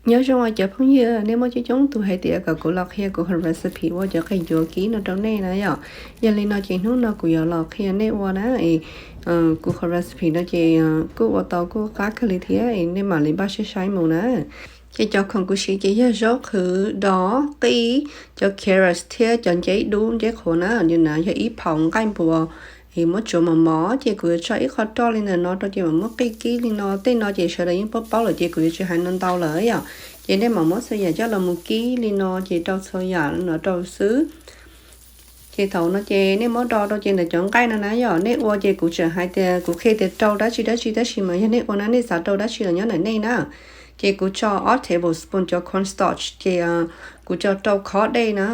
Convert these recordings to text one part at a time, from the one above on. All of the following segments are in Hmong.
Nyob zoo os cov phooj ywg, nej muaj coob coob tus hais tias kom kuv los qhia kuv qhov recipe ua cov qe ncuav kib no rau nej na yom. Yog li no ces hnub no kuv yuav los qhia nej ua na. Kuv qhov recipe no ces kuj ua tau kuj qab kawg li thiab, nej mam li npaj siab saib mus na. Ces cov khoom kuv siv ces yog zaub qhwv, dos, qij, cov carrots thiab cov nceb dub nceb qhuav na. Yog ib phaum nqaij npua, muab tsuav mos mos ces kuv yuav tso ib qho roj li ntawm no rau ces mam muab qij kib li no. Tej no ces sawv daws yeej paub paub lawm ces kuv yuav tsis hais no ntau lawm yom. Ces nej mam muab txhua yam coj los mus kib li no ces rau txhua yam no rau xwb. Ces thaum no ces nej muab do rau ces ntawm cov nqaij no na yom, nej ua ces kuv tseem hais tias kuv qhia tias rau dab tsi dab tsi tab sis mas yog nej ua na nej xav rau dab tsi los nyob ntawm nej na. Ces kuv tso ob tablespoon cov cornstarch ces kuv tso rau khob dej na.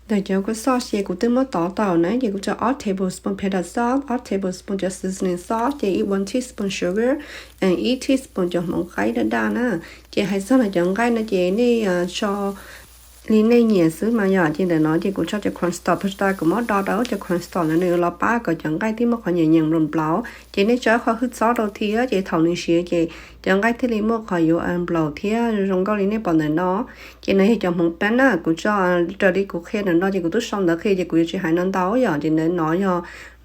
Ntawm cov cornstarch ces kuv twb muab tov tau na, ces kuv tso ob tablespoon petaw sauce, ob tablespoon cov seasoning sauce, ces ib one teaspoon sugar, ib teaspoon cov hmoov qaib daj daj na. Ces hais txog ntawm cov nqaij no ces nej tso li nej nyiam xwb mas yom. Ces ntawm no ces kuv tso cov cornstarch, phav tas kuv muab do rau cov cornstarch no nws los pab kom cov nqaij thiaj muaj qhov nyeem nyeem nplaum nplaum. Ces nej tso qhov hwj txob rau thiab ces thaum nws siav ces cov nqaij thiaj li muaj qhov yuav nplaum thiab zoo nkauj li nej pom ntawm no. Ces no yog cov hmoov peeb na, kuv tso raws li kuv qhia ntawm no ces kuv twb sau ntawv qhia ces kuv yuav tsis hais no ntau yom. Ces ntawm no yog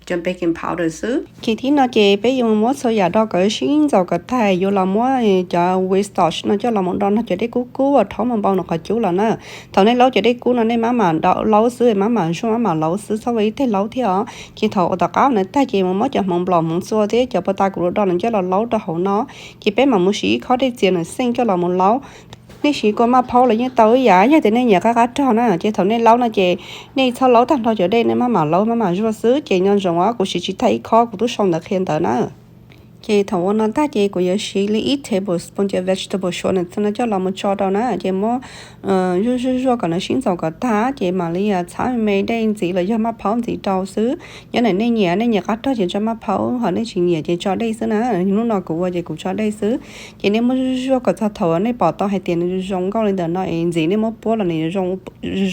cov baking powder xwb. Ces thib no ces peb yuav mus muab txhua yam do kom sib ntxaus kom tag, yuav los muab cov wheat starch no coj los mus do nrog cov dej kub kub uas rhaub mus npau nws qhov cub los na. Thaum nej laub cov dej kub no nej maj mam laub xwb, maj mam zuaj maj mam laub xwb, txhob ua ib teg laub thiab os. Ces thaum ua tom qab no tag ces mus muab cov hmoov nplaum hmoov txua thiab cov phav tas kuv los do no coj los laub rau hauv no. Ces peb mam mus siv ib khob dej txias nws xeej coj los mus laub. Nej siv kua maj phaub los yeej tau ib yam, yog tias nej nyiam qab qab rog na. Ces thaum nej laub no ces nej txhob laub tag nrho cov dej, nej maj mam laub maj mam zuaj xwb. Ces nco ntsoov os, kuv siv tsis tag ib khob, kuv twb sau ntawv qhia ntawd na. Ces thaum ua no tag ces kuv yuav siv li ib tablespoon cov vegetable suav no coj los mus tso rau na. Ces muab zuaj zuaj zuaj kom nws sib ntxaus kom tag ces mam li txhab me me dej ntxiv los yog maj phaub ntxiv rau xwb. Nyob ntawm nej nyiam, nej nyiam qab rog ces tso maj phaub, ho nej tsis nyiam ces tso dej xwb na. Hnub no kuv ua ces kuv tso dej xwb. Ces nej muab zuaj zuaj kom txog thaum nej pom tau hais tias nws zoo nkauj li ntawm no es ntxiv nej muab puab los nws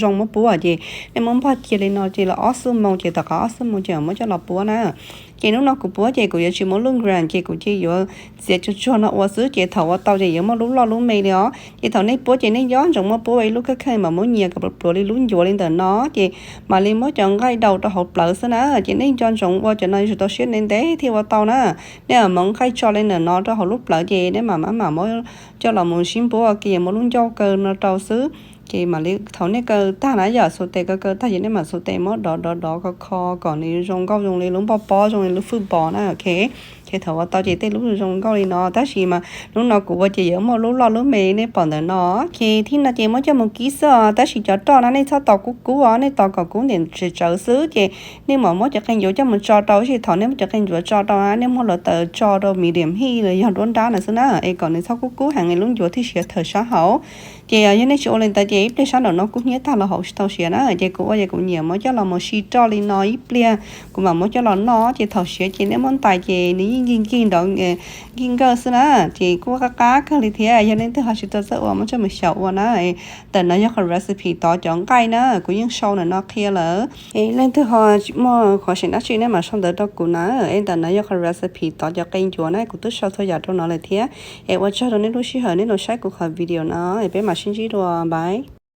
zoo muab puab ces nej muab npog cia li no ces los ob xuab moos ces tom qab ob xuab moos ces muab coj los puab na. Ces hnub no kuv puab ces kuv yuav tsis muab lub grind ces kuv cia yuav txiav tsuag tsuag no ua xwb ces thaum ua tau ces yuav muaj lub loj lub me li os. Ces thaum nej puab ces nej nco ntsoov muab puab ua ib lub kheej kheej mam muab nyias kom pluav li lub ncuav li ntawm no ces mam li muab cov nqaij daus rau hauv plawv xwb na. Ces nej nco ntsoov ua cov no yuav tsum tau siab ntev ntev thiaj ua tau na. Nej mam muab nqaij tso li ntawm no rau hauv lub plawv ces nej mam maj mam muab coj los mus sib npuab ua ke muab lub ncauj kaw no rau xwb. Ces mam li thaum nej kaw tag na yom, xu tes kaw kaw tag ces nej mam xu tes muab dov dov dov kho kho kom nws zoo nkauj zoo li lub npoj pob zoo li lub fwj bos na, ok. Ces thaum ua tau ces tej lub zoo nkauj li no tab sis mas hnub no kuv ua ces yuav muaj lub loj lub me nej pom ntawm no. Ces thib no ces muab coj mus kib xwb os, tab sis cov roj no nej txhob tos kub kub os, nej tos kom kub ntim tsawv tsawv xwb ces nej mam muab cov qe ncuav coj mus tso rau, tab sis thaum nej muab cov qe ncuav tso rau na nej muab lawv taws tso rau medium heat los yog nruab nrab na xwb na, es kom nws txhob kub kub heev es lub ncuav thiaj siav tawm sab hauv. Ces yog nej tsis ua li ntawd ces ib pliag sab nraum no kub hnyiab tag los hauv tsis tau siav na. Ces kuv ua ces kuv nyiam muab coj los mus si roj li no ib pliag kuv mam muab coj los noj, ces thaum siav ces nej muab ntais ces nws yeej nkig nkig nrov nkig nkawj xwb na. Ces kuj qab qab kawg li thiab, yog leej twg ho tsis tau txawj ua muab coj mus xyaum ua na. Ntawm no yog qhov recipe tov cov nqaij na, kuv yeej sau ntawm no qhia lawm. Es leej twg ho muaj qhov seem dab tsi nej mam sau ntawv rau kuv na. Es ntawm no yog qhov recipe tov cov qe ncuav na, kuv twb sau txhua yam rau no lawm thiab. Es ua tsaug rau nej lub sij hawm nej los saib kuv qhov video no, es peb mam sib ntsib dua, bye.